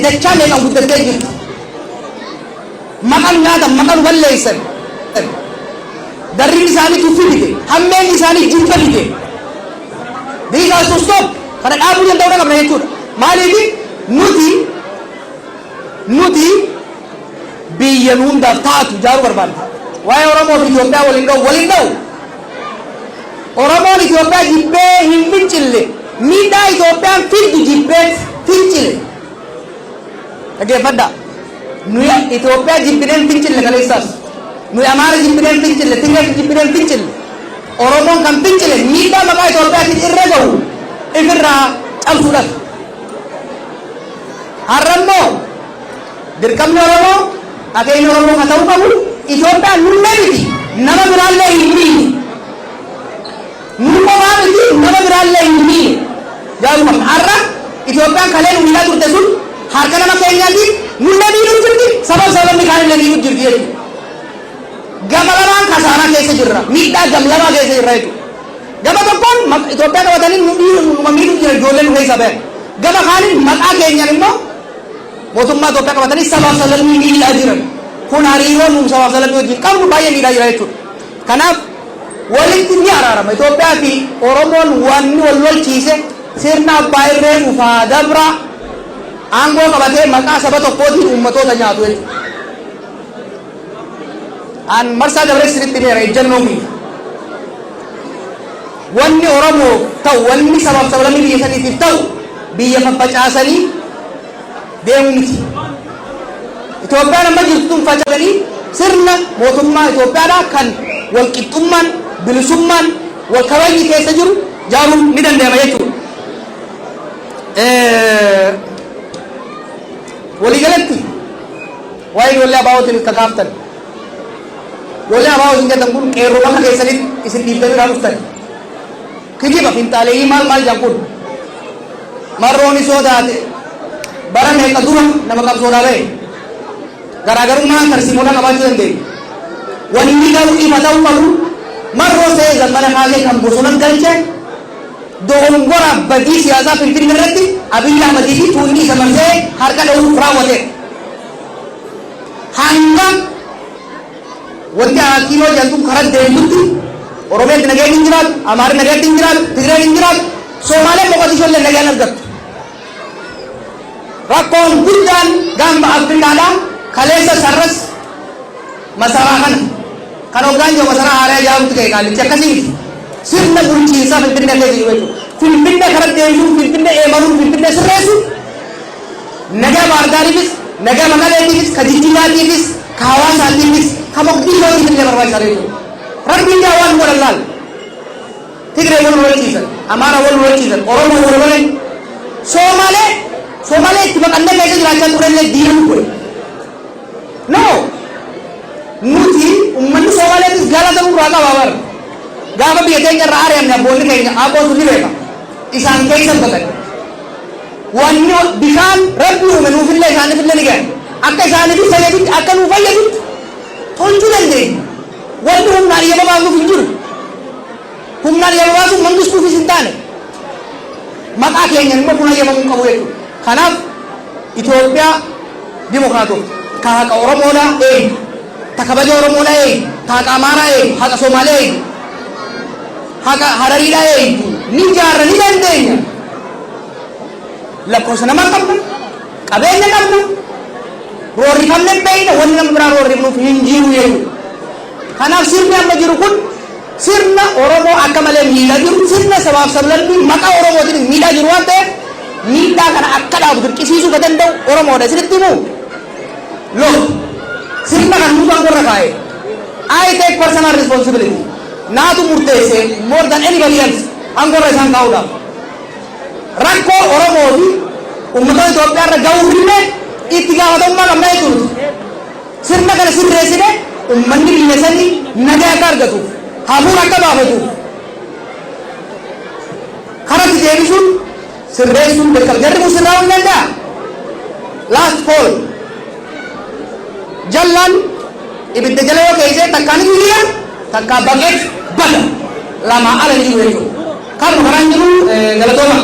dachaa meeqaan guddattee jirti. Maqaa nu nyaatan, maqaa nu balleessan. Darriin isaanii tuffii fide, hammeenni isaanii jibba fide. This has to stop. Kana dhaabuu danda'uu qabna jechuudha. Maaliif nuti biyya nu hundaaf taatu ijaaruu barbaadna. Waa'ee Oromoo fi Itoophiyaa waliin dha'u, waliin dha'u. Oromoon Itoophiyaa jibbee hin fincille. Miidhaa Itoophiyaan fiddu jibbee fincile. Dhaggeeffadhaa. Nuyi Itoophiyaa jibbinee hin fincille kaleessaas. Nuyi Amaara jibbinee hin fincille, Tigree jibbinee hin fincille. Oromoon kan fincile miidhaa maqaa Itoophiyaatiin irra gahu ifirraa cabsuudhaaf. Har'a immoo dirqamni Oromoo, akeekni Oromoo kan ta'uu qabu, Itoophiyaan nullee miti, nama biraallee hin miine. Nu qofaa miti, nama biraallee hin miine. Jaaruu qabna. Har'a Itoophiyaan kalee nu miidhaa turte sun harka nama keenyaatiin nullee miidhuu jirti, sababni kaanillee miidhuu jirti jechuudha. Gama lamaan kasaaraa keessa jirra. Miidhaa gam lamaa keessa jirra jechuudha. Gama tokkoon Itoophiyaa qabatanii nu miidhuu jiran, ijoollee nu keessaa bayan. Gama kaaniin maqaa keenyaan immoo mootummaa Itoophiyaa qabatanii sabaaf sablammii miidhaa jiran. Kun hariiroo nu sabaaf sablammii wajjin qabnu baay'ee miidhaa jira jechuudha. Kanaaf walitti ni araarama. Itoophiyaa fi Oromoon wanni wal lolchiise sirna abbaa irree dhufaa dabra aangoo qabatee maqaa saba tokkootiin uummatoota nyaatu jechuudha. An marsaa dabaree sirriitti beera ejjennoo kiyya. Wanni Oromoo ta'u, wanni sabaaf sablammii biyya saniitiif ta'u, biyya faffacaasanii deemuu miti. Itoophiyaan amma jirtu tun faca'anii sirna mootummaa Itoophiyaadhaa kan walqixxummaan, bilisummaan, wal kabajni keessa jiru jaaruun ni danda'ama jechuudha. Waliigalatti waa'ee ijoollee ABO'tiin kakaaftan. Ijoollee ABO isin jettan kun qeerroo bakka keessanitti isin dhiiftanii irraa dhuftan. Kijiba finxaaleeyyii maal maal jedhan kun. Marroon isoo taate bara meeqa dura nama qabsoodhaa bahe. Garaagarummaa tarsiimoodhaa qabaachuu dandeenya. Wanni garuu ifa ta'uu qabu, Marroo se'ee Zammana kaasee kan bosona galche dogongora badii siyaasaa Finfinnee irratti Abiyyi Ahmadii fi tuunni isa marsee harka dha'uuf raawwateedha. Hanga wanti Akiiloo jedhamtu karaa deemtutti Oromiyaatti nageenyi hin jiraatu, Amaarri nagaatti hin jiraatu, Tigreen hin jiraatu, Somaaleen Moqodishoo illee nagaan argattu. Rakkoon guddaan gaanfa Afrikaadhaa kaleessa sarras masaraa kana. Kan hoggaan jiru masaraa haaraa ijaaruutti ka'e qaallichi akkasii miti. Sirna bulchiinsaa Finfinnee keessa jiru jechuudha. Finfinnee karaa deebisuun, Finfinnee eemaluun, Finfinnee sirreessuun nagaa Baardaariifis, nagaa Maqaleetiifis, ka Jijjigaatiifis, ka Hawaasaatiifis, ka Moqdishootiif illee barbaachisaa jechuudha. Rabbiin gaa waan godhan laal. Tigree wal lolchiisan, Amaara wal lolchiisan, Oromoo wal lolan, Somaalee itti baqannee keessa jiraachaa turrellee diina nu godhe. No! Nuti uummanni Somaaleetis galata nurraa qaba bara. Gaafa biyya keenya irraa ari'amne abboonni keenya abbootu ni beeka. Isaan keessa baqate. Wanni bishaan Rabbi uume nuufillee isaaniifillee ni gahe. Akka isaaniif fayyadutti, akka nuu fayyadutti tolchuu dandeenya. Wanni humnaan iyya babaafnuuf hin jiru. Humnaan iyya babaasuun mangistuufis hin taane. Maqaa keenyan immoo kun hayyamamuu hin qabu jechuudha. Kanaaf Itoophiyaa dimokiraatofte, ka haqa Oromoodhaa eegu, ta kabaja Oromoodhaa eegu, ta haqa Amaaraa eegu, haqa Somaalee eegu, haqa Harariidhaa eegu ni ijaarra, ni dandeenya. Lakkoofsa namaa qabna, qabeenya qabna, roorrifamne beekna, wanni nama biraa roorrifnuuf hin jiru jechuudha. Kanaaf sirni amma jiru kun sirna Oromoo akka malee miidhaa jiru, sirna sabaaf sablammii maqaa Oromootiin miidhaa jiru waan ta'eef, miidhaa kana akka dhaabu dirqisiisuu ka danda'u Oromoodha. Isinitti himuu? Look, sirna kan nutu aangorra kaa'e. I take personal responsibility. Naatu murteesse more than anybody else aangorra isaan kaa'uudhaaf. Rakkoo Oromoo fi uummattoota Itoophiyaa irra ga'uuf illee itti gaafatamummaa qabna jechuudha. Sirna kana sirreessine uummanni biyya sanii nagaa akka argatuuf, hafuura akka baafatuuf karatti deebisuun, sirreessuun dirqama. Jarri kun sirraa'uu hin danda'a. Last call. Jallaan ibidda jala yoo keesse takkaan ni jira, takkaa baqeet bada. Lama ala hin jiru jechuudha. Kanuma karaan jiru, galatooma.